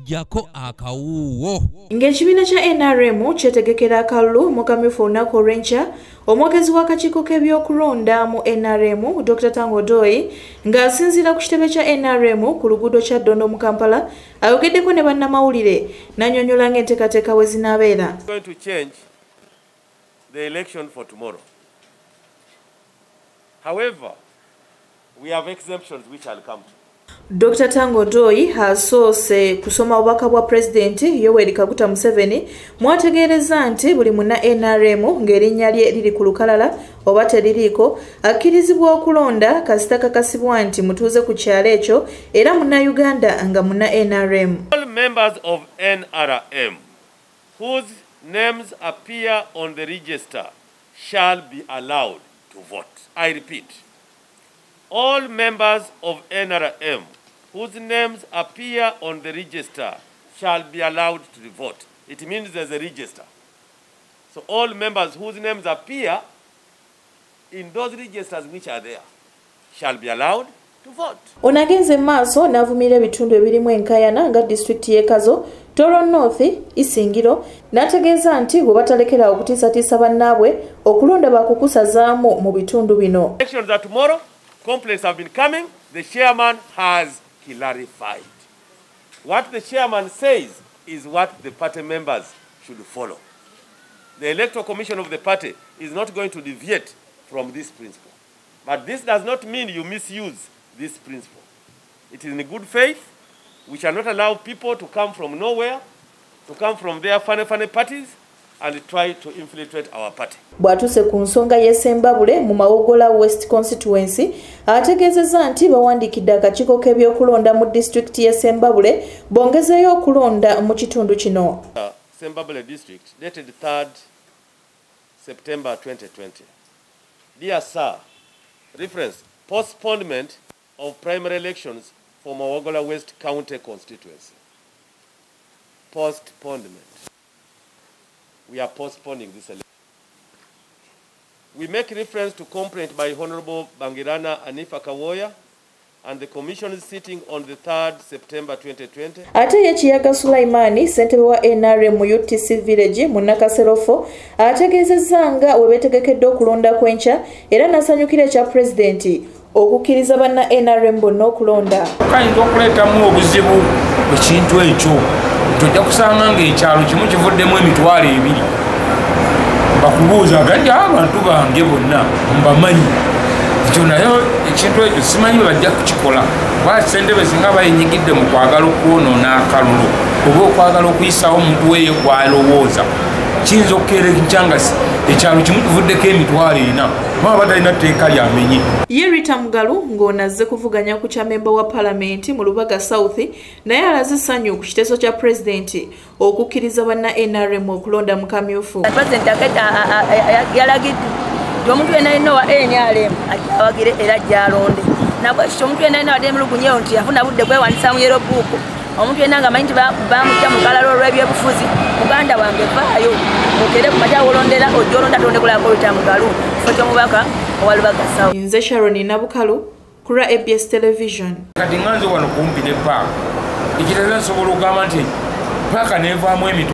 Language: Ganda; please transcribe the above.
Jako akawuwo. Ng'ekibiina kya NRM kyetegekera akalulu mu kamyufu olunaku olw'enkya, omwogezi w'akakiiko k'ebyokulonda mu NRM Dr. Tanga Odoi ng'asinziira ku kitebe kya NRM ku luguudo Kyaddondo mu Kampala ayogeddeko ne bannamawulire n'annyonnyola ng'enteekateeka bwe zinaabeera. Going to change the election for tomorrow. However, we have exemptions which I'll come to. Dr. Tanga Odoi asoose kusoma obubaka bwa Pulezidenti Yoweri Kaguta Museveni mwategeereza nti buli munna NRM ng'erinnya lye liri ku lukalala oba teririiko akkirizibwa okulonda kasita kakasibwa nti mutuuze ku kyalo ekyo era munnayuganda nga munna NRM. All members of NRM whose names appear on the register shall be allowed to vote. I repeat. All members of NRM whose names appear on the register shall be allowed to vote. It means there's a register. So all members whose names appear in those registers which are there shall be allowed to vote. Ono agenze maaso n'avumirira ebitundu ebirimu enkaayana nga disitulikiti y'e Kazo, Toro North, Isingiro, n'ategeeza nti bwe batalekera okutiisatiisa bannaabwe okulonda bakukusazaamu mu bitundu bino. Elections are tomorrow. Complaints have been coming. The chairman has clarified. What the chairman says is what the party members should follow. The Electoral Commission of the party is not going to deviate from this principle. But this does not mean you misuse this principle. It is in good faith. We shall not allow people to come from nowhere, to come from their funny, funny parties, and try to infiltrate our party. Bw'atuuse ku nsonga y'e Ssembabule mu Mawogola West Constituency ategeezezza nti bawandiikidde akakiiko k'ebyokulonda mu disitulikiti y'e Ssembabule bongezeeyo okulonda mu kitundu kino. Ssembabule District, dated 3rd September 2020. Dear Sir, reference, postponement of primary elections for Mawogola West County Constituency. Postponement. We are postponing this election. We make reference to complaint by Honorable Bangirana Anifa Kawoya and the commission is sitting on the 3rd September 2020. Ate ye Kiyaga Sulaimani, ssentebe wa NRM mu UTC Village mu Nakaserofo, ategeezezza nga we beetegekedde okulonda kw'enkya era n'asanyukira ekya pulezidenti okukkiriza banna NRM bonna okulonda. Kayinza okuleetamu obuzibu ekintu ekyo. Tojja kusanga ng'ekyalo kimu kivuddemu 20,000. Bakubuuza agandi abantu bange bonna mbamanyi. Ekyo naye ekintu ekyo simanyi bwe bajja kukikola. Kuba ssentebe singa bayenyigidde mu kwagala okwonoona akalulu oba okwagala okuyisawo omuntu weeyo gw'alowooza. Kiyinza okukeera enkya nga ekyalo kimu kivuddeko 4,000. Kuba batalina tteeka lyamenye. Ye Rita Mugalu ng'ono azze kuvuganya ku kya memba wa Paalamenti mu Lubaga South naye alaze essanyu ku kiteeso kya pulezidenti okukkiriza banna NRM okulonda mu kamyufu. Pulezidenti yalagidde nti omuntu yenna yenna owa NRM ajja awagire era ajja alonde. Nabwekityo omuntu yenna yenna wadde emulugunyewo nti yafuna budde kwewandiisa mu yellow book. Omuntu yenna ng'amanyi nti bamujja mu lukalala olw'ebyobufuzi, muganda wange vaayo okere ku makya wolondera ojja olonda tondekulako Rita Mugalu kifo ky'omubaka owa Lubaga South. Nze Sharon Nabukalu ku lwa ABS Television. Kati nga nze wano kumpi ne paaka, ekirala nsobola okugamba nti paaka neevaamu emitwalo